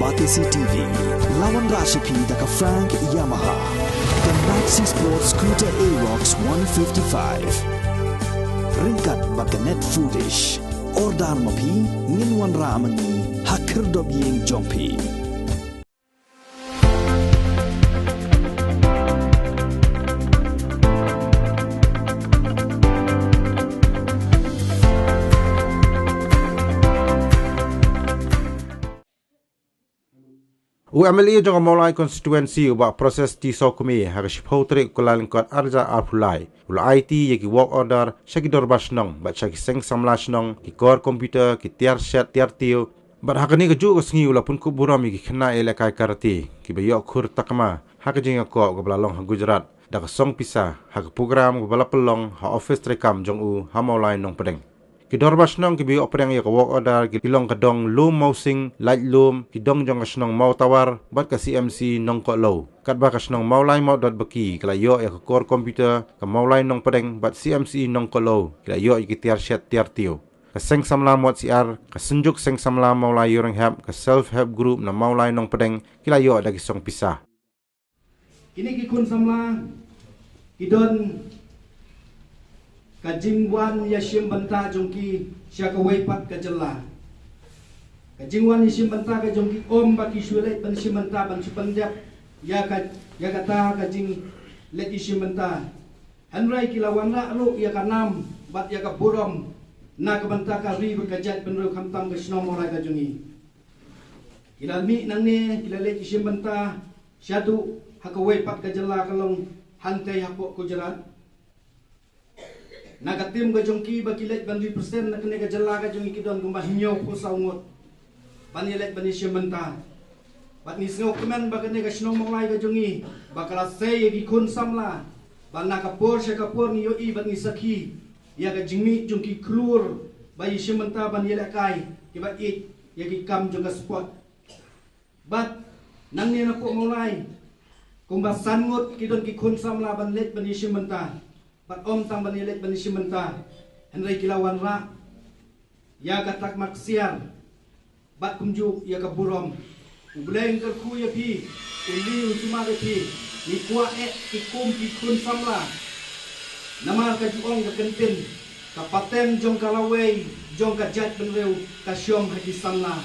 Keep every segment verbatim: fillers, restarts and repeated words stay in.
Batesi T V, la wanrah sha phi da ka Frank Yamaha, ka Maxi Sport Scooter Aerox one fifty-five. Ryngkat bad ka Net Foodish. Order ma phi, ngin wanrah ma ngi ha khyrdop ïing jong phi. U M L A jong ka Mawlai Constituency, u Bah Proses T Sawkmie, ha ka shiphew tarik u Kyllalyngkot arhajar arphew lai, u la aiti ïa ki work order sha ki dorbar shnong bad sha ki seng samla shnong, ki kor computer, ki tiar shet tiar tiew. Bad ha kane kajuh ka sngi u la pynkup burom ïa ki khynnah ïalehkai karate kiba ïoh khur takma ha ka jingïakob kaba la long ha Gujarat da ka song pisa ha ka program kaba la pynlong ha office treikam jong u ha Mawlai Nongpdeng. Ki dorbar shnong kiba ïoh pdiang ïa ka work order ki long ka dong Lum Mawsing, Laitlum, ki dong jong ka shnong Mawtawar bad ka C M C Nongkohlow. Katba ka shnong Mawlai Mawdot Baki ka la ïoh ïa ka kor computer, ka Mawlai Nongpdeng bad C M C Nongkohlow ki la ïoh ïa ki tiar shet tiar tiew. Ka seng samla Mawsiar, ka Synjuk Seng Samla Mawlai Ïewrynghep, ka Self Help Group na Mawlai Nongpdeng ki la ïoh da ki song pisa. Kine ki khun samla ki don ka jingwan ïashim bynta jong ki sha kawei pat ka jylla. Ka jingwan ïashim bynta ka jong ki ym ba ki shu leit ban shim bynta ban shu pyndep ïa ka, ïa kata ka jingleit ïashim bynta. Hynrei ki la wanrah ruh ïa ka nam bad ïa ka burom na ka bynta ka ri bad ka jaitbynriew khamtam ka shnong Mawlai ka jong ngi. Ki la mih nangne, ki la leit ïashim bynta shaduh ha kawei pat ka jylla ka long hangtei hapoh Gujarat. Na ka tim ka jong ki ba ki leit ban represent na kane ka jylla ka jong ngi ki don kumba hynñiewphew saw ngut ban ïaleit ban ïashim bynta. Bad ngi sngewkmen ba kane ka shnong Mawlai ka jong ngi ba ka la sei ïa ki khun samla ba na ka por sha ka por ngi ïohi bad ngi sakhi ïa ka jingmih jong ki khlur ba ïashim bynta ban ïalehkai kiba ïeit ïa ki kam jong ka sport. Bad nangne napoh Mawlai kumba san ngut ki don ki khun samla ban leit ban ïashim bynta. Bad ym tang ban ïaleit ban ïashim bynta, hynrei ki la wanrah ïa ka takma ksiar bad kumjuh ïa ka burom. U Blei un kyrkhu ïa phi, un ïeit un sumar ïa phi. Ngi kwah eh ki kum ki khun samla. Namar ka ju ong ka kyntien, ka pateng jong ka lawei jong ka jaitbynriew ka shong ha ki samla.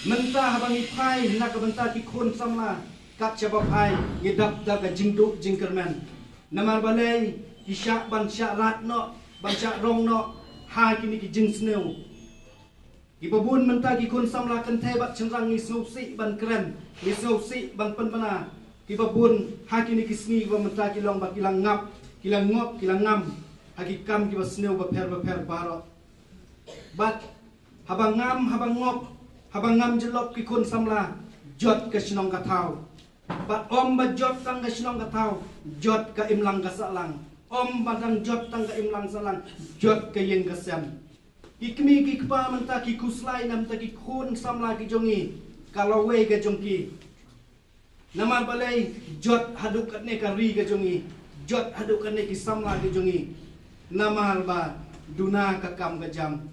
Mynta haba ngi phai na ka bynta ki khun samla, kat shaba phai ngi dap da ka jingduh jingkyrmen. Namar balei ki shah ban shah rat noh, ban shah rong noh ha kine ki jingsniew. Kiba bun mynta ki khun samla kynthei bad shynrang ngi sngewsih ban kren, ngi sngewsih ban pynbna. Kiba bun ha kine ki sngi ba mynta ki long ba ki la ngap, ki la ngop, ki la ngam ha ki kam kiba sniew bapher bapher baroh. Bad haba ngam, haba ngop, haba ngam jyllop ki khun samla, jot ka shnong ka thaw. Bad ym ba jot tang ka shnong ka thaw, jot ka imlang ka sahlang. Ym ba dang jot tang ka imlang sahlang, jot ka ïing ka sem. Ki kmie ki kpa mynta ki khuslai na bynta ki khun samla ki jong ngi, ka lawei ka jong ki. Namar balei jot haduh katne ka ri ka jong ngi, jot haduh katne ki samla ki jong ngi. Namar ba duna ka kam ka jam.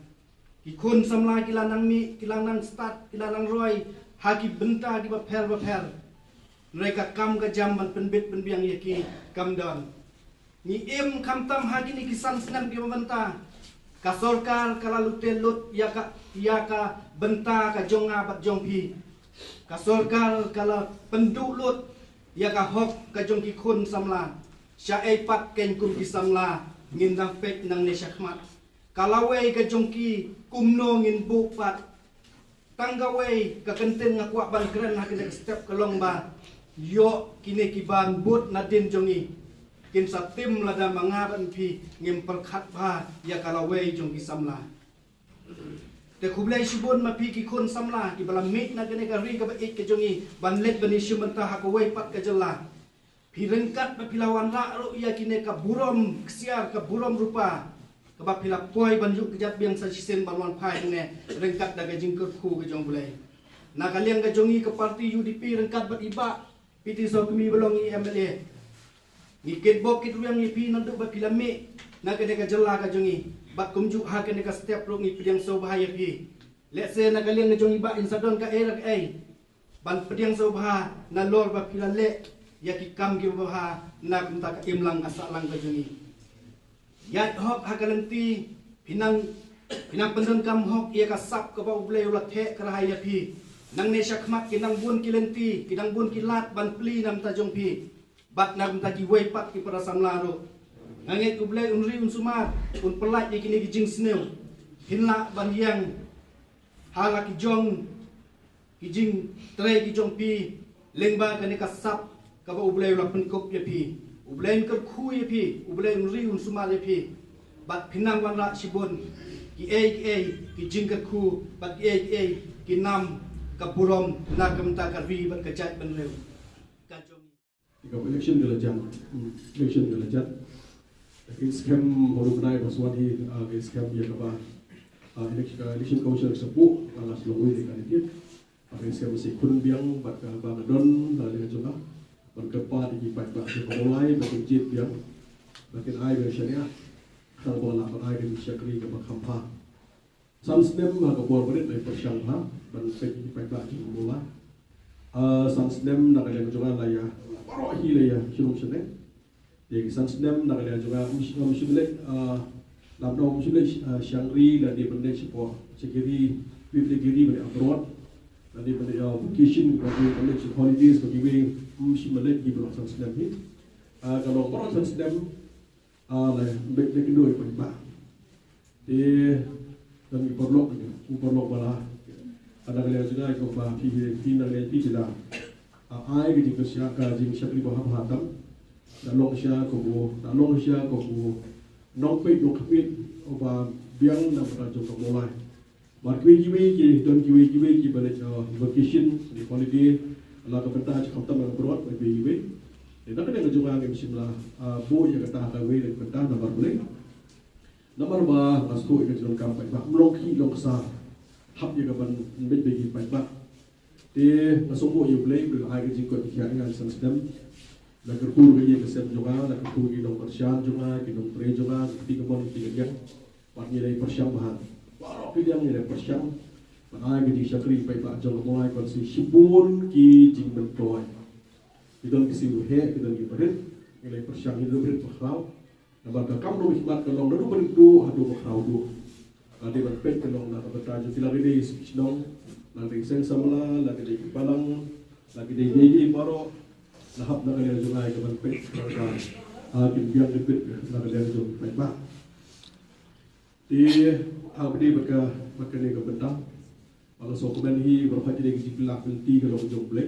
Ki khun samla ki la nang mih, ki la nang stad, ki la nang roi ha ki bynta kiba pher bapher. Hynrei ka kam ka jam ban pynbit pynbiang ïa ki kam don. Ngi im khamtam ha kine ki san snem kiba mynta. Ka sorkar ka la lute lut ïa ka, ïa ka bynta ka jong nga bad jong phi. Ka sorkar ka la pynduh lut ïa ka hok ka jong ki khun samla. Shaei pat kein kum ki samla ngin dang peit nangne shakhmat. Ka lawei ka jong ki kumno ngin buh pat. Tang kawei ka kyntien nga kwah ban kren ha kine ki step ka long ba ïoh kine ki ban bud nadien jong ngi kin sa tim lada ma nga bad phi ngim pyrkhat bha ïa ka lawei jong ki samla. Te khublei shibun ma phi ki khun samla kiba la mih na kane ka ri kaba ïeit ka jong ngi ban leit ban ïashim bynta ha kawei pat ka jylla. Phi ryngkat ba phi la wanrah ruh ïa kine ka burom ksiar, ka burom rupa, kaba phi la poi ban ïuh kjat biang sa shisien ban wan phai hangne ryngkat da ka jingkyrkhu ka jong U Blei. Na ka liang ka jong ngi ka parti U D P ryngkat bad i Bah P T Sawkmie ba long i M L A, ngi kitbok kitrwiang ïa phi naduh ba phi la mih na kane ka jylla ka jong ngi. Bad kumjuh ha kane ka step ruh ngi pdiang sngewbha ïa phi. Lehse na ka liang ka jong i Bah in sa don kaei re kaei. ban pdiang sngewbha nalor ba phi la leh ïa ki kam kiba bha na ka bynta ka imlang ka sahlang ka jong ngi. Ïaid hok ha ka lynti, phi nang, phi nang pyndonkam hok ïa ka sap kaba U Blei u la theh kyrhai ïa phi. Nangne shakhmat ki nang bun ki lynti, ki nang bun ki lad ban plie na ka bynta jong phi bad na ka bynta kiwei pat ki para samla ruh. Nga ngeit U Blei un ri un sumar, un pyllait ïa kine ki jingsniew. Phin lah ban ïeng ha la ki jong ki jingtrei ki jong phi lyngba kane ka sap kaba U Blei u la pynkup ïa phi. U Blei un kyrkhu ïa phi, U Blei un ri un sumar ïa phi. Bad phin nang wanrah shibun kiei kiei ki jingkyrkhu bad kiei kiei ki nam ka burom na ka bynta ka ri bad ka jaitbynriew ka jong ngi. Ka election ka la jia. Hmm, election ka la jia. Ka skhem ba u bnai ba swan hi, ah, ka skhem ïa kaba, ah, election, ah, election commission ka sapu, ah, la slong wei ka ni. Ah, ka skhem si khun biang bad kaba ka don, ah, le jong ka. Ban kyrpad ïa ki paidbah ki ba u lai ba kin jied biang. Ba kin ai ba shaniah. Kaba la ban ai ka shakri kaba kham bha. San snem ha ka bor barit lai pyrshang ha ban peit ki paidbah jong u la. Ah, san snem na ka liang jong nga la ïa baroh hi la ïa shnong shnong. Ïa ki san snem na ka liang jong nga um shim um shim leit, ah, lam dong um shim leit, ah, shangri la dei ban leit shapoh shakri, phi leit kiri ban leit abroad. La dei ban leit, ah, vacation, ban leit, ban leit holidays, ban kiwei um shim leit ki baroh san snem hi. Ah, ka long baroh san snem. Ah, la, bad, bad, kynduh ïa u paidbah. Te, don ki paralok, ki paralok ba la. Ka na ka liang jong nga, ïa ka ba phi, phi na ka liang phi ki la. Ah, ai ka jingkyrshan, ka jingshakri ba ha, ha tam. Da long sha ko bo, da long sha ko bo. Nongpeit nongkhmih, uba biang na ka bynta jong ka Mawlai. Bad kiwei kiwei ki, don kiwei kiwei kiba leit, uh, vacation, leit holiday, la ka bynta jong khamtam abroad, bad kiwei kiwei. Te na ka liang jong nga ngim shym la, uh, buh ïa kata kawei na ka bynta namar balei. Namar ba nga sngewthuh ïa ka jingdonkam paidbah, ym long khih long ksar. Hap ïa ka ban bit beit ki paidbah. Te nga sngewbha ïa U Blei, U Blei u ai ka jingkoit jingkhiah ïa nga san snem. La kyrkhu ruh ïa ka sem jong nga, la kyrkhu ki nongkyrshan jong nga, ki nongtrei jong nga, ki kti kamon, ki kti kadiang. Bad ngi la ïa pyrshang bha. Baroh ki liang ngi la ïa pyrshang. Ban ai ka jingshakri paidbah jong ka Mawlai Constituency shibun ki jingmyntoi. Ki don ki siew heh, ki don ki barit, ngi la ïa pyrshang, ngi la barit bakhraw. Namar ka kam jong u khmat ka long naduh barit duh haduh bakhraw duh. Ka dei ban peit ka long na ka bynta jong ki, la ki dei shnong, la ki dei seng samla, la ki dei ki balang, la ki dei dei dei baroh. La hap na ka liang jong nga ka ban peit ka, ah, kin biang kin peit na ka liang jong paidbah. Te ha ka dei bad ka, bad kane ka bynta. Ba nga sngewkmen hi ba ka dei ka jingpyllait pynti ka long jong U Blei.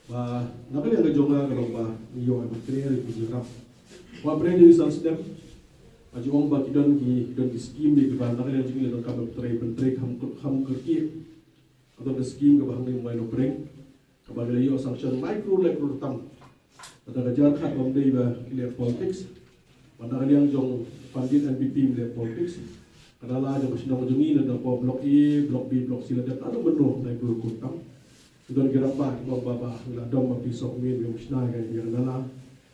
Ba na ka liang ka jong nga ka long ba ngi ïoh ban kren ïa ka jingïarap. Ba pynban jong ngi san snem, ba ju ong ba ki don ki, ki don ki skim kiba na ka liang jong ngi la donkam ban trei, ban trei kham, kham kyrkieh. Ka don ka skim kaba hangne Mawlai Nongpdeng, kaba ngi la ïoh sanction lai klur lai klur tam. Bad ka jar khat ba ym dei ba ki leh politics. Bad na ka liang jong Pandit N P P ym leh politics. Ka nala jong ka shnong jong ngi na ka Block A, Block B, Block C la dep haduh mynno lai klur klur tam. Ki don ki rangbah kiba ong ba ba ngi la dom ba phi sngewkmen, phi ym shna ïa ka nala.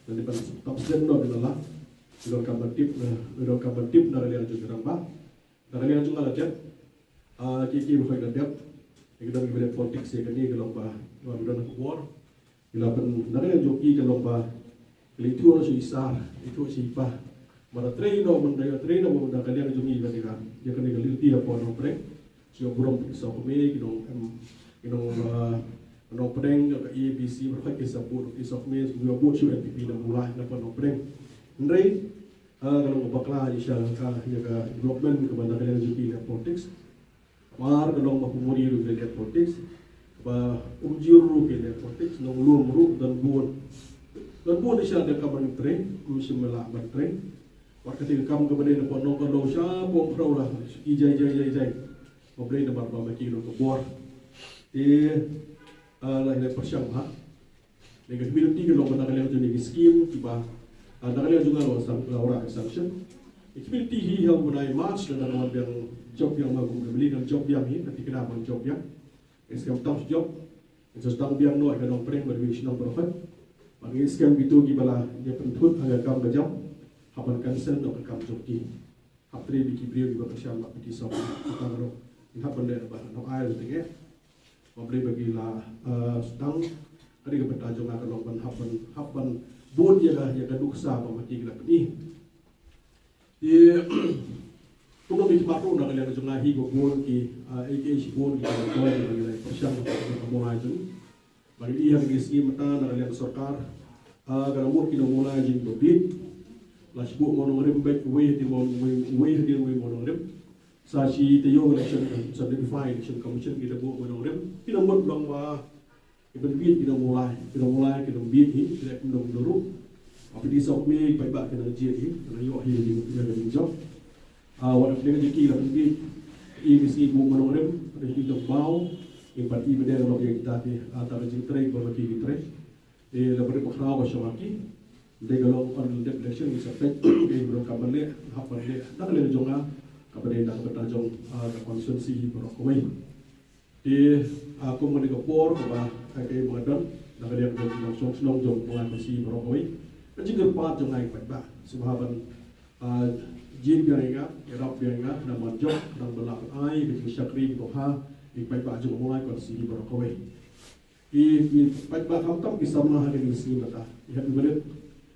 Lane ban tap sdang noh ïa ka nala. Ngi donkam ban tip, ngi donkam ban tip na ka liang jong ki rangbah. Na ka liang jong nga la dep, ah, ki, ki ba hoi la dep. Ki don kiba leh politics ïa kane ka long ba, ba ki don ka bor. Ki la pyn, na ka liang jong ki ka long ba, ki la ithuh sha i sar, ithuh sha i pa. Ba la trei noh, ban da trei noh, ban da ka liang jong ngi ba ki la, ïa kane ka lynti hapoh Nongpdeng. Shu burom ki sawkmie, ki nong, em, ki nong, ah, Nongpdeng, ka A B C, ba ki sa bud ki sawkmie, shu bud shu N P P na Mawlai, na hapoh Nongpdeng. Hynrei, ah, ka long ka bakla ïa sha ka, ïa ka development kaba na ka liang jong ki leh politics. Mar ka long ba Pumuri ruh ki leh politics. Ba Umjir ruh ki leh politics, Nonglum ruh don bun. Don bun ïa sha da ka ban trei, ym shym la ban trei. Wat ka dei ka kam kaba dei na pon nong ka long sha pon khraw la, ki jai jai jai jai. Ba Blei namar ba ma ki long ka bor. Te, ah, la ïa pyrshang ha. Ïa ka community ka long ba na ka liang jong ngi ki scheme kiba, ah, na ka liang jong nga la wan sang, la wanrah ka sanction. Ïa ka community hi ha u bnai March la dang wan biang jop biang ma kum ka bli kan jop biang hi, ka tikna ban jop biang. Ïa skhem tang jop. Ïa sa tang biang noh ïa ka Nongpdeng bad ïa ka shnong baroh. Bad ïa skhem kito kiba la ïa pynthut ha ka kam ka jam. Hap ban cancel noh ka kam jong ki. Hap trei bad ki briew kiba kyrshan bad pynti sop. Ka tang ruh. Hap ban leh ba noh ai ruh teng eh. Ba Blei ba ki la, eh, sdang. Ka dei ka bynta jong nga ka long ban hap ban, hap ban bud ïa ka, ïa ka nuksa ba ma ki la pyni. Te kumno ngi khmat ruh na ka liang jong nga hi ba bun ki, eh, eh, ki bun ki, eh, ki la pyrshang ka mawlai jong ngi. Ba ngi ïa ka sngi mynta na ka liang sorkar, eh, ka la mut ki nongmawlai jong ngi ba bieit. La shu buh mawnongrim beit, uwei hadien uwei, uwei hadien uwei mawnongrim. Sa shi taïew election, sa notify election commission ki da buh mawnongrim. Ki da mut long ba ki ban bieit ki nongmawlai, ki nongmawlai ki nongbieit hi, ki da kum nongmawlai ruh. Haba dei sawk me ki paidbah ki nang jied hi, ki nang ïoh hi, ki nang jop. Ah, wat hapdeng jong ki la pynbieit, i ki sngi buh mawnongrim, hapdeng ki dang baw, i pat i bad dei la ïa kita ki, ah, ta ka jingtrei ba ma ki ki trei. Te la bari ba khraw ba shawaki. Dei ka long on dep election ngi sa peit, dei ka long ka ban leh, hap ban leh. Na ka liang jong nga, ka ban dei na ka bynta jong, ah, ka constituency hi baroh kawei. Te, ah, kum ka dei ka por, kaba, ah, ka dei ba don, na ka liang jong, jong shnong shnong jong, ba nga constituency baroh kawei. Ka jingkyrpad jong nga ïa ki paidbah. Sngewbha ban, ah, jied biang ïa nga, ïarap biang ïa nga, nang ban jop, nang ban lah ban ai, ka jingshakri, ka bha, ïa ki paidbah jong, ba nga constituency baroh kawei. Ki, ki paidbah khamtam ki samla ha kine ki sngi mynta. Ki hap ki ba leit.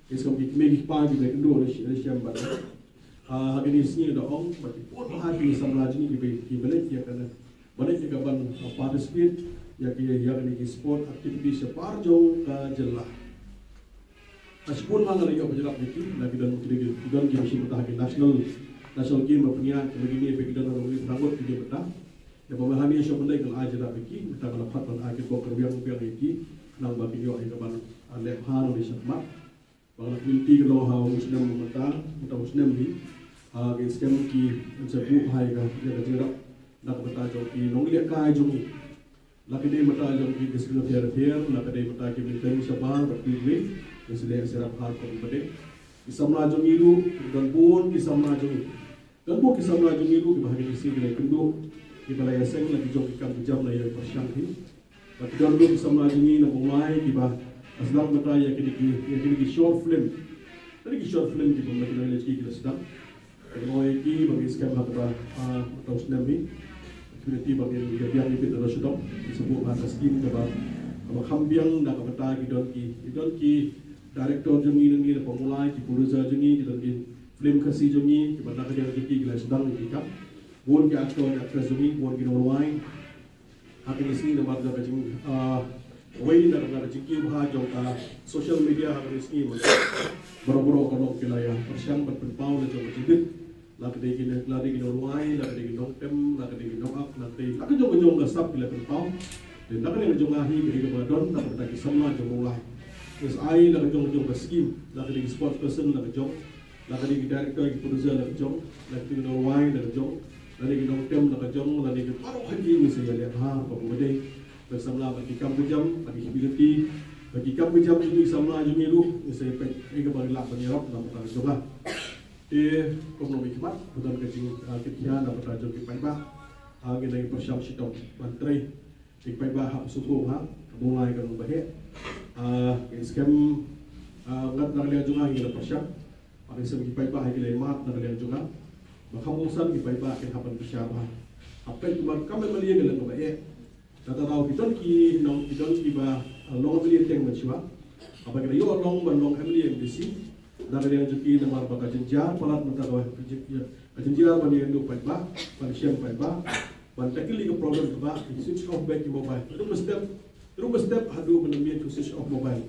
Ki skhem ki kmie ki kpa ki ba leit kynduh ha sha-, ha sha-, mynta. Ah, ha kine ki sngi da ong ba ki bun ha ki samla jong ngi ki ba, ki ba leit ïa kane. Ba leit ïa ka ban, ah, participate ïa ki, ïa kine ki sport activities shabar jong ka jylla. Ha shibun ma nga la ïoh ba jrap ïa ki, la ki don ki, ki don ki machine mynta ha ki national, national game ba pynïaid, ki ba kine ba ki don ha nongri pynangut ki mynta. Ïa ba ma hani sha ban dei ka la ai jrap ïa ki, mynta ka la pat ban ai ki bok ka rwiang biang ïa ki, khnang ba kin ïoh ïa ka ban, ah, leh bha nongri shakhmat. Ba ka la community ka long ha u snem mynta, mynta u snem hi, ah, ki skhem ki, yn sa buh bha ïa ka, ïa ka jrap, na ka bynta jong ki nongleh kai jong ngi. La ka dei mynta jong ki district pher pher, la ka dei mynta ki bynta shabar, bad ki wei, ki selek sirap har kum ba dei. Ki samla jong ngi ruh, don bun ki samla jong ngi. Don bun ki samla jong ngi ruh, ki ba ha kine ki sngi ki la ïakynduh, ki ba la ïaseng, la ki jong ki kam ki jam la ïa pyrshang hi. Bad ki don ruh ki samla jong ngi na Mawlai, ki ba, ah, sdang mynta ïa kine ki, ïa kine ki short film. Kine ki short film ki ba ma ki la ïa ki la sdang. Ka long ïa ki ba ngi skhem ha kaba, ah, mynta u snem hi. Ki ba ngi ïa biang ïa bit na shu dong. Ki shu buh ha ka skim kaba, kaba kham biang na ka bynta ki don ki, ki don ki director jong ngi na ngi na Mawlai, ki producer jong ngi, ki don ki film Khasi jong ngi, ki ba na ka liang jong ki ki la sdang ïa ki kam. Bun ki actor, ki actress jong ngi, bun ki nongrwai. Ha kine ki sngi namar da ka jing, ah, wei na ka jingkiew bha jong ka social media ha kine ki sngi mynta. Baroh baroh ka long ki la ïa pyrshang ban pynpaw la jong ka jingbit. La ka dei ki, la dei ki nongrwai, la ka dei ki nongtem, la ka dei ki nongap, la ka dei, la ka jong ka jong ka sap ki la pynpaw. Te na ka liang jong nga hi ka dei kaba don, na ka bynta ki samla jong Mawlai. Ngi sa ai la ka jong ka jong ka skim, la ka dei ki sports person, la ka jong. La ka dei ki director, ki producer la ka jong, la ka dei ki nongrwai la ka jong, la ka dei ki nongtem la ka jong, la ka dei ki baroh hi ngi sa ïa leh bha kaba dei. Ba samla bad ki kam ka jam, bad ki community, bad ki kam ka jam jong ngi samla jong ngi ruh, ngi sa ïa peit ïa kaba ngi lah ban ïarap na ka bynta jong nga. Te kum nongmihkhmat, ba don ka jing, ah, kit khia na ka bynta jong ki paidbah, ah, ngi dang ïa pyrshang shitom ban trei. Ki paidbah hap sngewthuh ha ka Mawlai ka long ba heh. Ah, ngi skhem, ah, ngat na ka liang jong nga ngi la pyrshang. Ba ngi skhem ki paidbah ha ki la mad na ka liang jong nga. Ba kham kongsan ki paidbah kin hap ban pyrshang bha. Hap peit kumba kam M L A ka long ba heh. Kata daw ki don ki nong, ki don ki ba, ah, long M L A teng mynshuwa. Haba ki la ïoh long ban long M L A M D C. Na ka liang jong ki namar ba ka jynjar palat mynta ka, ka jynjar ban ïakynduh paidbah, ban shem paidbah. Ban tackle ïa ka problem kaba ki switch off beit ki mobile. Ruh ba step, ruh ba step haduh ban ym ïa switch off mobile.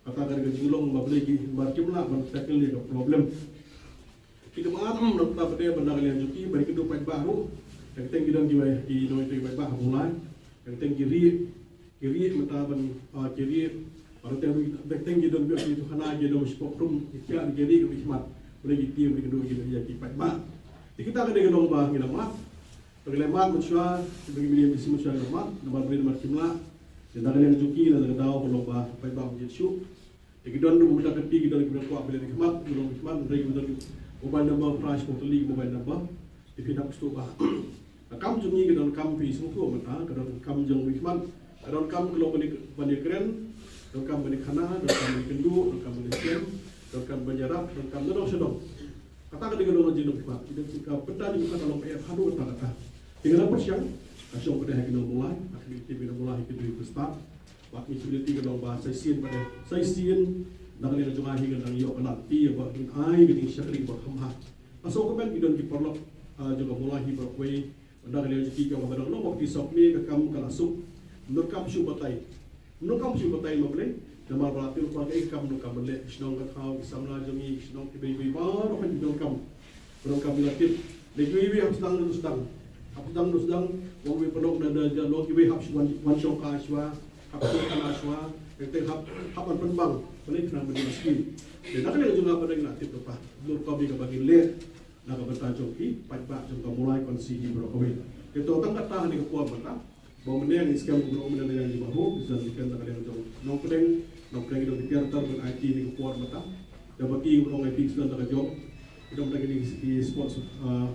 Kata ka dei ka jinglong ba balei ki, ba kim lah ban tackle ïa ka problem. Ki kaba ar, mm, na kata ba dei ban da ka liang jong ki, ba ki dei paidbah ruh. Teng teng ki don ki wei, ki don ki paidbah ha Mawlai. Teng teng ki rieh, ki rieh mynta ban, ah, ki rieh. Ba teng, teng teng ki don ki, ki tu khana ki don spok rum, ki kiar ki rieh ki khmat. Balei ki tieng ki don ki, ki paidbah. Te kita ka dei ka long ba ngi la mad. Ba ki la mad mynshuwa, ba ki mih mynshuwa la mad, namar ba ki mad kim lah. Te na ka liang jong ki la ka daw ka long ba paidbah ba jied shuh. Te ki don ruh mynta ka ti ki don ki ba kwah ba leh khmat, ki long khmat, hynrei ki don mobile number, price totally mobile number. Te phi dap shuh ba. Ka kam jong ngi ka don kam phi sngewthuh mynta, ka don kam jong ngi khmat, ka don kam ka long ban ïa, ban ïakren, don kam ban ïakhana, don kam ban ïakynduh, don kam ban ïashem, don kam ban ïarap, don kam don sha don. Kata ka dei ka long jong ngi khmat. Ki don ka bynta jong ngi khmat ka long ba ïa haduh kata kata. Te ka la pyrshang. Ka shong pat ha ki nongmulai, ha ki nongmulai, ha ki dei ki stad. Bad ngi shu lynti ka long ba sa shisien pat, sa shisien na ka liang jong ngi ngi dang ïoh ka lad ti ba ngin ai ka jingshakri ba kham ha. Ka shong ka ban ki don ki paralok, ah, jong ka mulai hi baroh kawei. Na ka liang jong ki ka ba dang long ba ki sop ne ka kam ka la suk. Nang kam shu batai. Nang kam shu batai ma Blei. Namar ba la pynpaw ka kam nang kam ban leh, ki shnong ka thaw, ki samla jong ngi, ki shnong kiba iwei baroh ki donkam. Donkam ïa la tip. Lei kiwei hap sdang, donkam sdang. Hap sdang, donkam sdang. Wan wei paralok da da da long kiwei hap wan wan shong ka shuwa. Hap shong ka shuwa. Ïa te hap hap ban pynbang. Balei khnang ban ïa skim. Lei na ka liang jong nga ba dang la tip donkam. Donkam ïa ka ba ngin leh. Na ka bynta jong ki paidbah jong ka Mawlai Constituency baroh kawei. Te to tang kata ha kane ka por mynta. Ba mynne ngi skhem kumno mynne ngi bahu, bisan ngi kren na ka liang jong Nongpdeng, Nongpdeng ki don ki tiar tar ban aiti ha kane ka por mynta. Da ba ki kumno ngi pik sdang na ka jong. Ki don da kine ki sports, ah,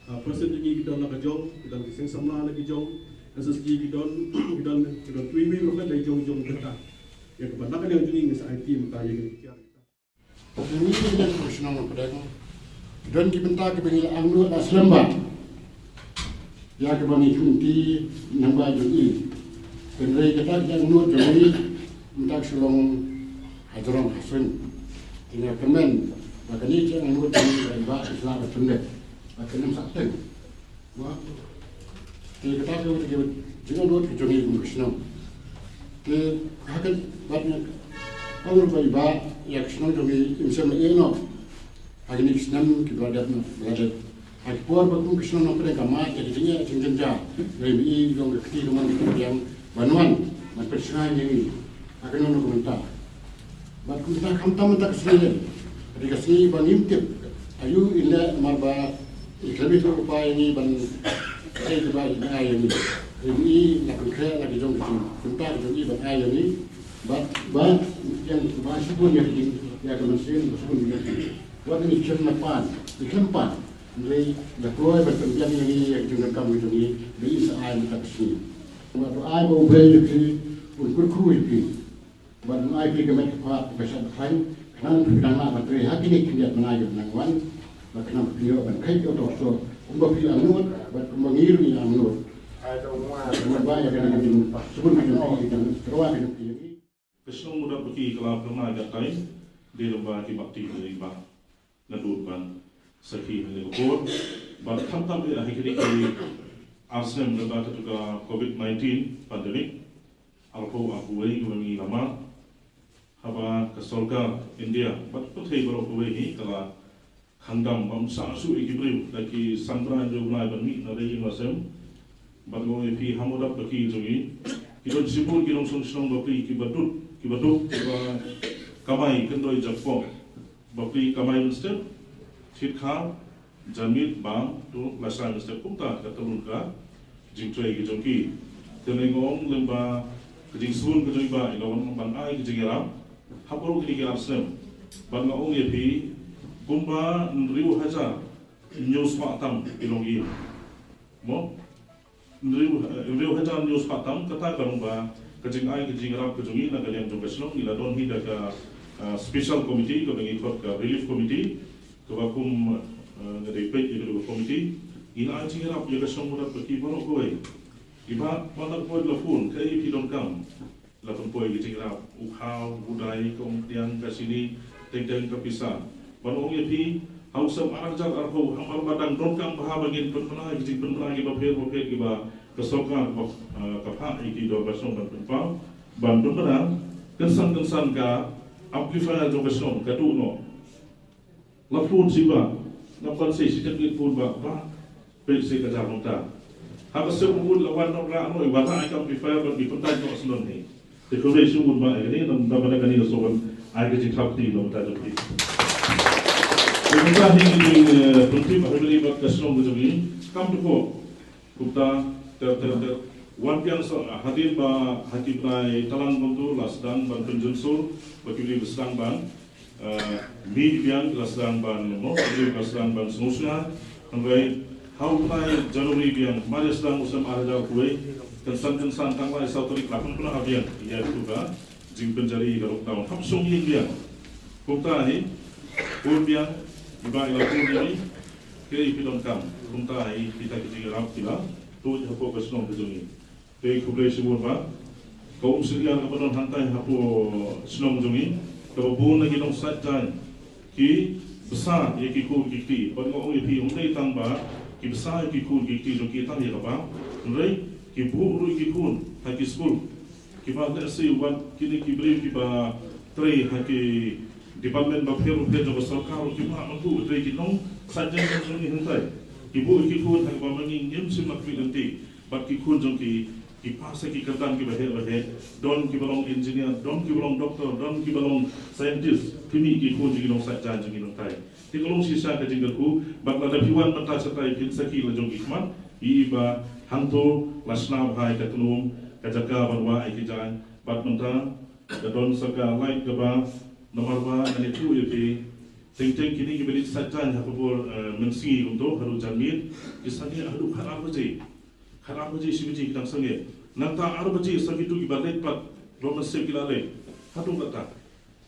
ah, person jong ngi ki don na ka jong, ki don ki seng samla na ki jong, S S G ki don, ki don, ki don twi wi ruh ka dei jong jong kata. Ïa ka ba na ka liang jong ngi ngi sa aiti mynta ïa ki tiar. Ngi ngi dang kum shnong Nongpdeng. Don ki bynta kiba ngi la angnud la slem bha. Ïa kiba ngi kynti nang ba jong i. Hynrei kata ki angnud jong i mynta ki shu long hajrong hasung. Te nga kyrmen ba kane ki angnud jong i ba i sla ba tyndet. Ba kane sa teng. Mo. Te kata ka dei ka jingangnud ka jong ngi kum ka shnong. Te ha ka bad nga ong ruh ba i Bah ïa ka shnong jong ngi im shym la ïeh noh. Ha kine ki snem kiba la dep noh, ba la dep. Ha ki por ba kum ka shnong Nongpdeng ka mad ïa ka jingeh jingjynjar. Ngi i jong ka kti ka mon ka pdiang ban wan ban pynshai ïa ngi. Ha kano kano ka bynta. Bad kumta khamtam mynta ka sngi lem. Ka dei ka sngi ba ngim tip aïu in leh namar ba i khlem ïathuh lypa ïa ngi ban kaei kaba in ai ïa ngi. Ïa ngi la pynkhreh la ki jong ka jingkynta ka jong i ban ai ïa ngi. Bad ba ïa ba shibun ïa ka jing ïa ka mynsiem ba shibun ïa ka. Wat ngi khlem la pan, ngi khlem pan. Hynrei la kloi ban pynbiang ïa ngi ïa ka jingdonkam ka jong ngi ba in sa ai mynta ka sngi. Bad ba ai ba U Blei ïa phi un kyrkhu ïa phi. Bad ngi ai phi ka met ka phad ka shad ka khlaiñ, khnang phi dang lah ban trei ha kine ki khyndiat bnai kiba dang wan, bad khnang phi ïoh ban kheit ïa uto u sor kumba phi angnud bad kumba ngi ruh ngi angnud. Bad ba ïa kane ka jingsbun ka jong phi, ka jingtyrwa ka jong phi ïa ngi. Ka shnong Mawdap Baki ka la pynbna ïa ka tai, dei lyngba ki bapti ki ba. Nga dut ban sakhi ha kane ka por ban khamtam ïa ha kine ki ar snem lyngba katu ka covid nineteen pandemic. Arphew arphew wei kaba ngi la mad haba ka sorkar India bad pyrthei baroh kawei hi ka la khang dam bam sah shuh ïa ki briew da ki samla jong u Blei ban mih na ri ïing la sem. Bad nga ong ïa phi ha Mawdap Baki jong ngi ki don shibun ki nongshong shnong bapli kiba duk kiba duk kiba kamai kyndoi jakpoh. Bapli kamai mynstep, thied khaw, janmiet, bam, to lashai mynstep kumta ka talun ka jingtrei ka jong ki. Te nga ong lyngba ka jingsbun ka jong i Bah i la wan ban ai ka jingïarap ha baroh kine ki ar snem. Bad nga ong ïa phi kumba hynriew hajar hynñiew spah tam ki longïing. Mo? Hynriew, eh, hynriew hajar hynñiew spah tam, kata ka long ba ka jingai ka jingïarap ka jong ngi na ka liang jong ka shnong ngi la don hi da ka, ah, special committee kaba ngi khot ka relief committee, kaba kum, eh, nga dei peit ïa ka committee. Ngi la ai jingïarap ïa ka shnong Mawdap Baki baroh kawei. Ngi ba, ba la poi la phone, kaei phi donkam. La pynpoi ki jingïarap, u khaw, u dai, ka umphniang, ka shini, teng teng ka pisa. Ban ong ïa phi, ha u snem ar hajar arphew, ha mar ba dang donkam bha ba ngin pynbna ki jingpynbna kiba pher ba pher kiba ka sorkar ba, ah, ka phah ïa ki dorbar shnong ban pynpaw, ban pynbna, kynsan kynsan ka amplifier jong ka shnong, ka duh noh. La phone sha i Bah, nga pan sei shi tang ngi phone Bah, Bah, peit sei ka jar nongta. Haba shu phone la wan nong rah noh, i Bah ta ai ka amplifier ban ki pyntai noh shnong hi. Te khublei shibun Bah, ïa kane nang da ba da kane la shu wan ai ka jingthap kti nong ta jong phi. Te mynta hi ngi jing, eh, pyntip ha kane bad ka shnong ka jong ngi. Kam tu ko. Kumta, ter, ter, ter. Wan biang sa, hadien ba ha ki bnai Talang kumtu la sdang ban pynjynsur, ba ki briew ba sdang ban, eh, mih biang la sdang ban, mo, ki briew ba sdang ban sngewsynei. Hynrei ha u bnai January biang, mar ïa sdang u snem ar hajar arphew wei, kynsan kynsan tang lai saw tarik la pynpynah biang ïa tu ka jingpynjari ka lockdown. Hap shong ïing biang. Kumta hi, bun biang, i Bah i la bun ïa i, kaei phi donkam. Kumta hi, kita ki jingïarap ki la Tuid hapoh ka shnong ka jong ngi. Te khublei shibun ba ka umsylla kaba don hangtai hapoh shnong jong ngi, kaba bun na ki nongshad jaiñ ki bsa ïa ki khun ki kti. Bad nga ong ïa phi, ym dei tang ba ki bsa ïa ki khun ki kti jong ki tang ïa kaba, hynrei ki buh ruh ïa ki khun ha ki skul. Kiba lehse wat kine ki briew kiba trei ha ki department bapher bapher jong ka sorkar, kiba ma buh, trei ki nongshad jaiñ jong ngi hangtai. Ki buh ïa ki khun ha kaba ma ngi ngim shym la khmih lynti. Bad ki khun jong ki, ki pass ha ki kyrdan kiba heh ba heh. Don kiba long engineer, don kiba long doctor, don kiba long scientist. Ki mih ki khun jong ki nongshad jaiñ jong ngi hangtai. Te ka long shisha ka jingkyrkhu, bad lada phi wan mynta shatai phin sakhi la jong ki khmat, ïa ba hangto la shna bha ïa ka tnum, ka jaka ban wah ïa ki jaiñ, bad mynta ka don sa ka light kaba, namar ba ngan ïathuh ïa phi, teng teng kine kiba leit shad jaiñ ha ka por, eh, mynsngi kumto, haduh janmiet, ki sangeh haduh khatar baje. Khatar baje, shi baje ki dang sangeh. Nangta ar baje sa kito kiba leit pat, ba mynsngi ki la leit. Haduh kata.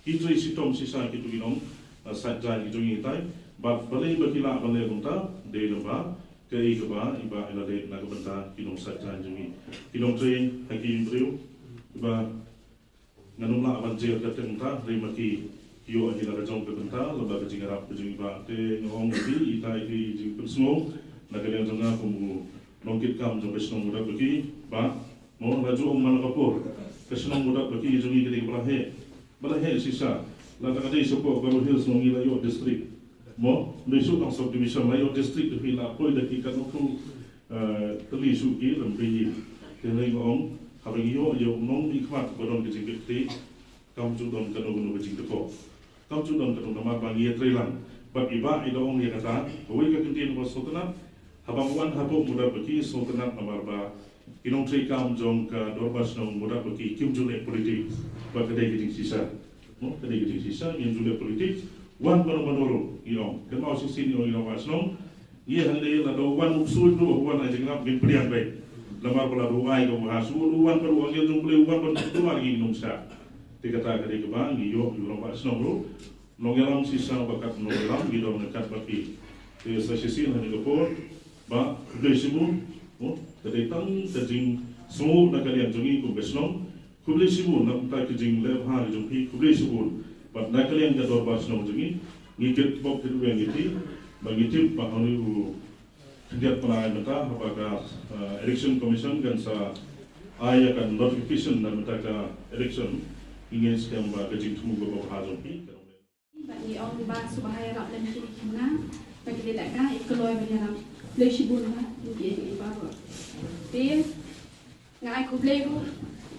Ki trei shitom shisha kito ki nong, eh, shad jaiñ ki jong ngi hangtai. Bad balei ba ki lah ban leh kumta, dei lyngba kaei kaba i Bah i la leh na ka bynta ki nongshad jaiñ jong ngi. Ki nongtrei ha ki briew, i Bah, ngan ym lah ban jer kyrteng mynta, hynrei ma ki, ki ïoh hi na ka jong ka bynta, lyngba ka jingïarap ka jong i Bah. Te nga ong ïa phi, ita i jingpynsngew na ka liang jong nga kum u nongkitkam jong ka shnong Mutdapaki, Bah. Mo, la ju ong man la ka por, ka shnong Mutdapaki jong ngi ka dei kaba la heh. Ba la heh shisha, lada ka dei shapoh Garo Hills mo ngi la ïoh district. Mo, ngi shu tang subdivision la ïoh district, da phi la poi da ki katno phew, eh, tylli shuh ki lem phi. Te hynrei nga ong, haba ngi ïoh ïa u nongmihkhmat ba don ka jingkitkhlieh, kam ju don kano kano ka jingkyrkhu. Kam ju don kano, namar ba ngi ïatreilang. Bad i Bah i da ong ïa kata, kawei ka kyntien kaba sngewtynnat, haba nga wan hapoh Mutdapaki sngewtynnat namar ba ki nongtreikam jong ka dorbar shnong Mutdapaki kim ju leh politics. Ba ka dei ka jingshisha. Mo, ka dei ka jingshisha, ngim ju leh politics. Wan mano mano ruh, ngi ong. Kynmaw shisien ngi ong ïa u rangbah shnong. Ngi hangne lada u wan u ksuid ruh, u wan ai jingïarap, ngin pdiang beit. Namar ba lada u ai ka bha shuh, u wan bad u angel jong U Blei, u wan bad u wan ngi num sha. Te kata ka dei kaba ngi ïoh ïa u rangbah shnong ruh. Nongïalam shisha ba kat nongïalam ngi don ryngkat bad ki. Te sa shisien ha kane ka por, Bah, khublei shibun. Mo, ka dei tang ka jingsngew na ka liang jong ngi kum ka shnong. Khublei shibun na ka bynta ka jingleh bha ka jong phi, khublei shibun. Bad na ka liang ka dorbar shnong jong ngi, ngi kitbok kitweng ïa phi, ba ngi tip ba ha une u khyndiat bnai mynta haba ka, eh, Election Commission kan sa ai ïa ka notification na ka bynta ka election. Ngi ngeit skhem ba ka jingthmu kaba bha jong phi. Bad ngi ong ba sngewbha ïarap lem ïa ki khynnah ba ki dei lehkai, i kloi ban ïarap. Khublei shibun ba ngi ïa ki baroh. Te nga ai khublei ruh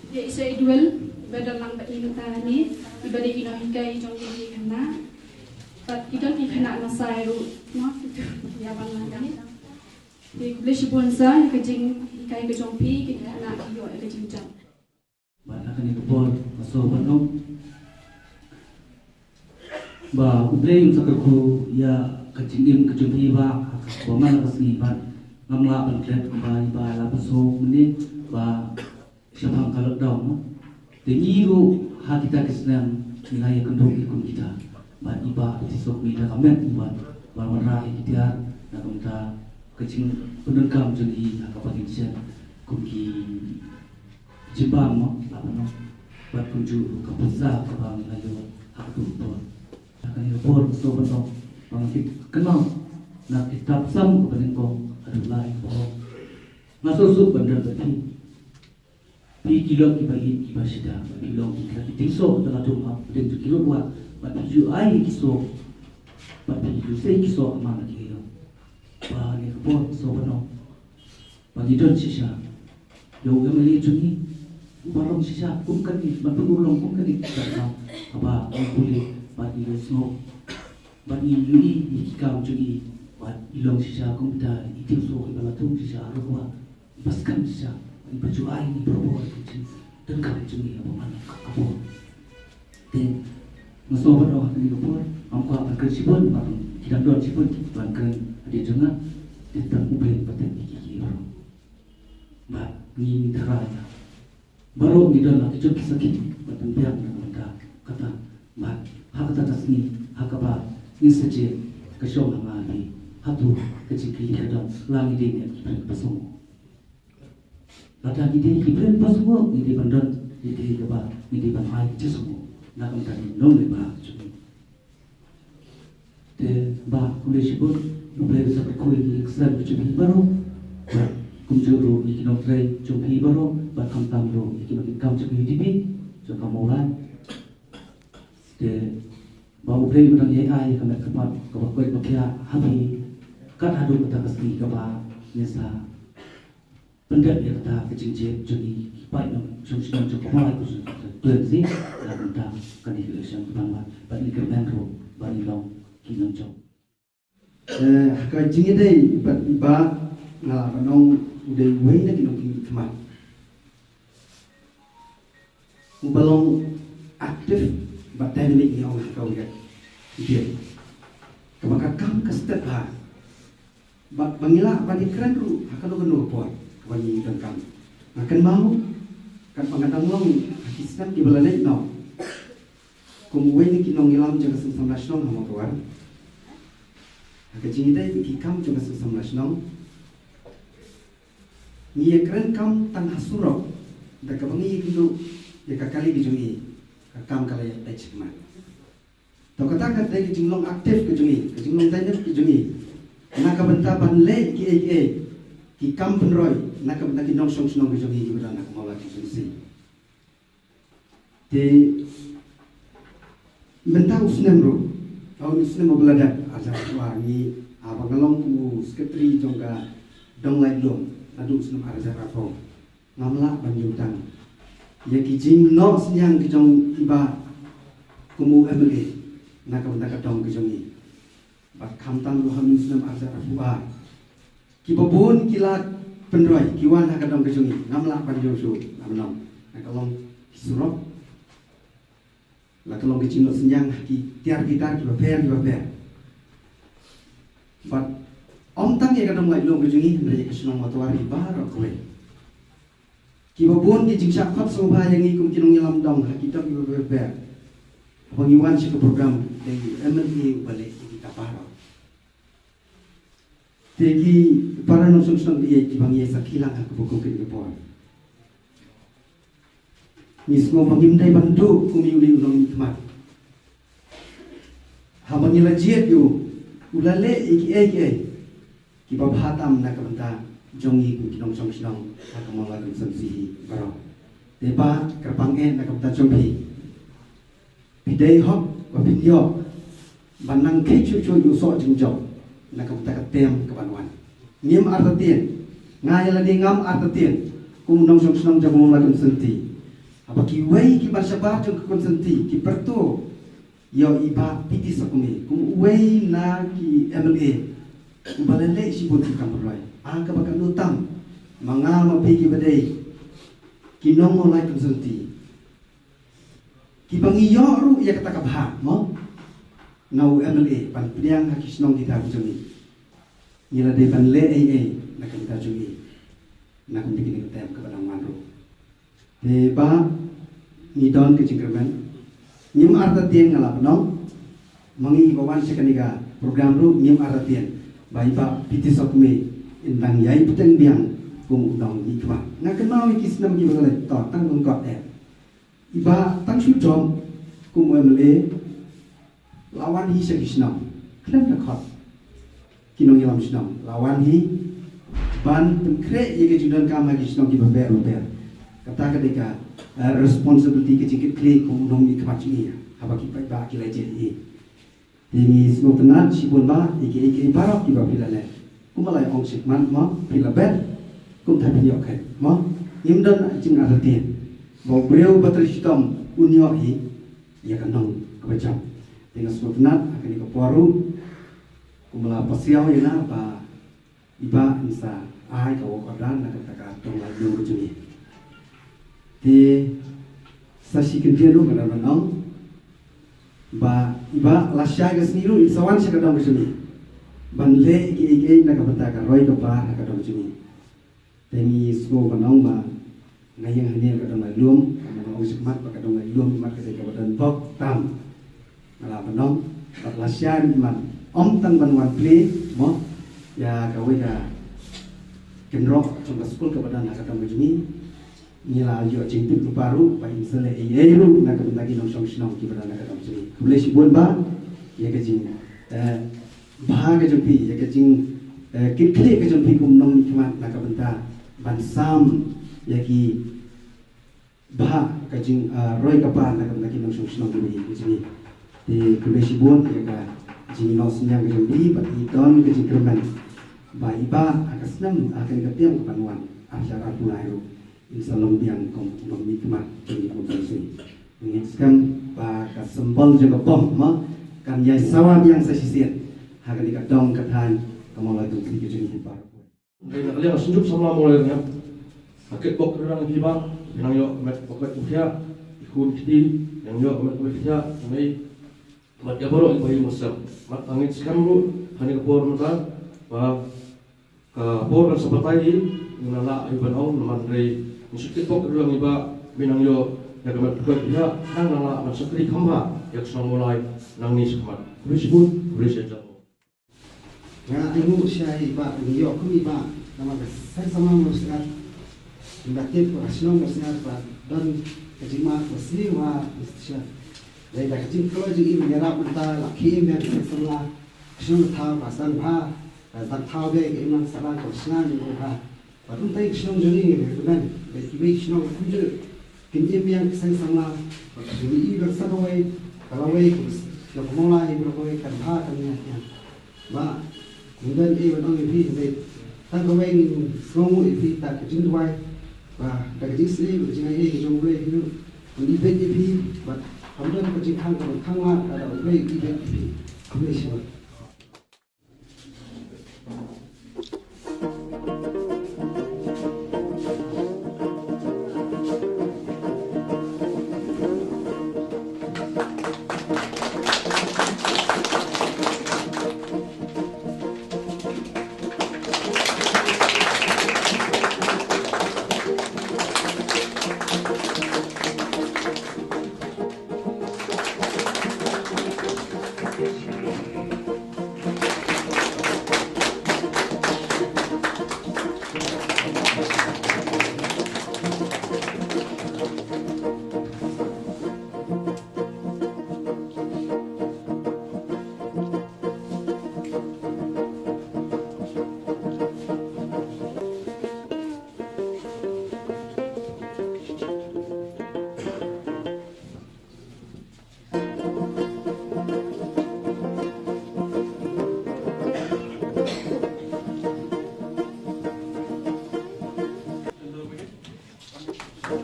ïa i Sir Edwell ba don lang bad ngi mynta hangne, iba dei i nonghikai jong ngi ki khynnah. Bad ki don ki khynnah na Sai ruh, no, ïa ban lang kane. Te khublei shibun Sir, ka jinghikai ka jong phi, ki khynnah ki ïoh ïa ka jingjam. Bad ha kane ka por nga sngewbha ban ong ba U Blei un sa kyrkhu ïa ka jingim ka jong phi Bah, ha kaba man la ka sngi bad ngam lah ban klet ba i Bah la pynshong mynne ba shaphang ka lockdown, no. Te ngi ruh ha kita ki snem ngi la ïakynduh kum kita. Bad i Bah i shisha kumne da ka met i Bah ban wanrah ïa ki tiar na ka bynta ka jingpyndonkam jong ngi ha kaba ngi shet kum ki jingbam, mo, la pynlong. Bad kumjuh ka pisa kaba ngi la ïoh ha kato ka por. Ha kane ka por nga sngewbha ban ong ba ngi kynmaw na ki tap sam kaba nyngkong haduh lai ka por. Nga sngewsuk ban don bad phi. Phi ki long kiba ïeit kiba shida, phi long ki khynnah ki tyngsoh, te la thung ha pdeng jong ki rud wah, bad phi ju ai ki soh, bad phi ju sei ki soh ha man la ki ïew. Ba ne ka por soh ba nong, ba ngi don shisha ïa u M L A jong ngi, uba long shisha kum kane, ban pynurlong kum kane ka kam, haba ngi pule bad ngi ïohsngew bad ngi ïohi ïa ki kam jong ngi, bad i long shisha kum kita i tyngsoh iba la thung shisha ha rud wah. Ba skhem shisha, ba ju ai ïa ngi baroh baroh ki jingdonkam jong ngi ha man la ka por. Te nga sngewbha ban ong ha kane ka por, ngam kwah ban kren shibun, bad ki dang don shibun ban kren hadien jong nga. Te tang U Blei un pyntip ïa ki baroh. Bad ngi ngi tharai baroh ngi don la ki jong ki sakhi ban pynbiang na ka bynta kata. Bad ha kata ka sngi ha kaba ngin sa jied, ka shong ha nga ha phi, hato ka jingkylli ka don, la ngi dei ne ki briew kiba sngewbha. Lada ngi dei ki briew ba sngewbha, ngi dei ban don, ngi dei kaba, ngi dei ban ai ki jingshemphang na ka bynta ki nongïalam jong ngi. Te ba khublei shibun, U Blei un sa kyrkhu ïa ki kyrdan jong phi baroh, bad kumjuh ruh ïa ki nongtrei jong phi baroh, bad khamtam ruh ïa ki nongtrei kam jong phi, jong ka Mawlai. Te ba U Blei un nang ïai ai ïa ka met ka phad kaba koit ba khiah ha phi, kat haduh kata ka sngi kaba ngin sa pyndep ïa kata ka jingjied jong ngi ki paid nongshong shnong jong ka Mawlai Constituency na ka bynta kane ka election kaban wan, bad ngi kyrmen ruh ba ngin long ki nongjop. Eh, ha ka jingïadei bad i Bah, nga lah ban ong u dei uwei na ki nongkieng khmat uba long active bad dynamic, ngi ong ha kawei ka ktien. Kaba ka kam ka step bha. Ba, ba ngi lah ban ïakren ruh ha kano kano ka por kaba ngi donkam. Nga kynmaw katba nga dang long ha ki snem kiba la leit noh kum uwei na ki nongïalam jong ka Seng Samla Shnong ha Mawtawar, ha ka jingïadei bad ki kam jong ka Seng Samla Shnong, ngi ïakren kam tang ha surok da kaba ngi ïakynduh ïa ka kali ka jong ngi, ka kam ka la ïa peit shakhmat. To kata ka dei ka jinglong active ka jong ngi, ka jinglong dynamic ka jong ngi na ka bynta ban leh kiei kiei ki kam pynroi na ka bynta ki nongshong shnong ka jong ngi kiba don ha ka Mawlai Constituency. Te mynta u snem ruh, ha u snem uba la dep, arhajar arphew ar, ngi, haba nga long kum u secretary jong ka Dong Laitluam naduh u snem arhajar arphew, ngam lah ban ïoh tang ïa ki jingnoh synñiang ki jong i Bah kum u M L A na ka bynta ka dong ka jong ngi. Bad khamtam ruh ha u snem arhajar arphew ar, kiba bun ki la pynroi, ki wan ha ka dong ka jong ngi, ngam lah ban ïoh shuh, ngam long. La ka long ki surok, la ka long ki jingnoh synñiang ha ki tiar ki tar kiba pher kiba pher. Bad ym tang ïa ka Dong Laitluam ka jong ngi, hynrei ïa ka shnong Mawtawar hi baroh kawei. Kiba bun ki jingshah khot sngewbha ïa ngi kum ki nongïalam dong ha ki dong kiba pher pher. Haba ngi wan sha ka program, dei u M L A uba leh ïa kita baroh. Te ki para nongshong shnong, ïa kiba ngi ïa sakhi lang ha kaba kum kine ki por, ngi sngew ba ngim dei ban duh kum ïa une u nongmihkhmat. Haba ngi la jied ïa u, u la leh ïa kiei kiei kiba bha tam na ka bynta jong ngi kum ki nongshong shnong ha ka Mawlai Constituency hi baroh. Te Bah, kyrpang eh na ka bynta jong phi, phi dei hok ba phin ïoh ban nang khie shuh shuh ïa u soh jingjop na ka bynta ka term kaban wan. Ngim artatien, nga ïa lade ngam artatien kum u nongshong shnong jong ka Mawlai Constituency, haba kiwei kiba shabar jong ka constituency ki pyrto ïa i Bah P T Sokme kum uwei na ki M L A uba la leh shibun ki kam pynroi. Ah, kaba kynduh tam ma nga ma phi kiba dei ki nong Mawlai Constituency, kiba ngi ïoh ruh ïa kata ka bhah, mo, na u M L A ban pdiang ha ki shnong kita ki jong ngi. Ngi la dei ban leh ei ei na ka bynta jong ngi na ka bynta kine ki term kaba dang wan ruh. Te Bah, ngi don ka jingkyrmen. Ngim artatien, nga la pynlong, ma ngi ba wan sha kane ka program ruh ngim artatien ba i Bah P T Sokme in dang ïai bteng biang kum u nongmihkhmat. Nga kynmaw ïa ki snem kiba la leit, to tang bun kot eh, i Bah tang shu jop kum u M L A, la wan hi sha ki shnong khlem da khot ki nongïalam shnong, la wan hi ban pynkhreh ïa ka jingdonkam ha ki shnong kiba pher ba pher. Kata ka dei ka, eh, responsibility, ka jingkitkhlieh kum u nongmihkhmat jong ngi haba ki paidbah ki la jied ïa ngi. Te ngi sngewtynnat shibun Bah ïa kiei kiei baroh kiba phi la leh. Kumba la ong shakhmat, mo, phi la bet, kumta phin ïoh kheit, mo. Ngim don jingartatien ba u briew ba trei shitom un ïoh hi ïa ka nong kaba jop. Te nga sngewtynnat ha kane ka por ruh, kumba la pasiaw ïa nga, ba i Bah in sa ai ka work order na kata ka Dong Laitluam ka jong ngi. Te sa shi kyntien ruh nga don ban ong ba i Bah lashai ka sngi ruh in sa wan sha ka dong ka jong ngi ban leh kiei kiei na ka bynta ka roi ka par ha ka dong ka jong ngi. Te ngi sngewbha ban ong ba nga ïeng hangne ha ka Dong Laitluam, kumba nga ong shakhmat ba ka Dong Laitluam imat ka dei kaba don bok tam. Nga la pynlong bad lashai imat, ym tang ban wan plie, mo, ïa kawei ka kynroh jong ka skul kaba don ha ka dong ka jong ngi. Ngi la ïoh jingtip lypa ruh ba in sa leh ei ei ruh na ka bynta ki nongshong shnong kiba don ha ka dong ka jong ngi. Khublei shibun Bah ïa ka jing, eh, bha ka jong phi, ïa ka jing, eh, kit khlieh ka jong phi kum nongmihkhmat na ka bynta ban sam ïa ki bha ka jing, ah, roi ka par na ka bynta ki nongshong shnong kiba ïeit ka jong ngi. Te khublei shibun ïa ka jingïasyllok ka jong phi bad i don ka jingkyrmen ba i Bah ha ka snem, ha kane ka taïew kaba wan, arhajar arphew lai ruh in sa long biang kum u nongmihkhmat jong ngi kum ka shnong. Ngi ngeit skhem ba ka symbol jong ka bom ma kan ïai sawa biang sa shisien ha kane ka dong ka thaiñ ka Mawlai Kongsi ka jong ngi baroh. Dei na ka liang ka Synjuk Samla Mawlai Ryngiap, nga kitbok kyrpang ïa phi Bah, phi nang ïoh ka met ba koit ba khiah, i khun i kti, nang ïoh ka met ba koit ba khiah, i mei, bad ïa baroh i ba ïa mawsem. Bad nga ngeit skhem ruh, ha kane ka por mynta, ba ka por kan sa batai hi, ngin nang lah hi ban ong, namar hynrei, ngi shu kitbok kyrpang ïa phi Bah, phi nang ïoh ïa ka met ba koit ba khiah, nang nang lah ban shakri kham bha ïa ka shnong Mawlai nangne shakhmat. Khublei shibun, khublei shihajar. Nga ainguh sha i Bah, ngi ïoh kum i Bah, namar ka seng samla Mawsyngat. Ngi da tip ba ka shnong Mawsyngat ba don ka jingmad ba sniew ha institution. Dei da ka jingkloi jong i ba ngi ïarap mynta la khie im biang ka seng samla. Ka shnong ka thaw ka sdang bha, ka sdang thaw biang ka imlang sahlang ka shna jingmut bha. Bad kumta ka shnong jong ngi ngi kyrmen ba kiwei ki shnong kumjuh kin im ïa ka seng samla. Bad ka jingim ba ka sa kawei ka lawei ka bas ka Mawlai ba kawei kan bha kan ïa ïa. Ba ngin don ei ban ong ïa phi hynrei tang kawei ngin sngewnguh ïa phi da ka jingduwai. Ba da ka jingsngew ba ka jingai ei ka jong U Blei phi ruh un ibit ïa phi. Bad kam don ka jingkhang ka ban khang lad lada U Blei u ibit ïa phi. Khublei shibun.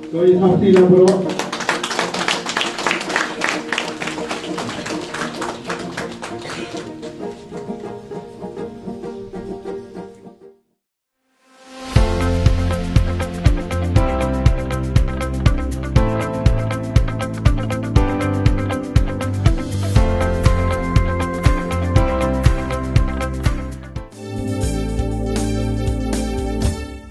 Ko i thap ti la bro.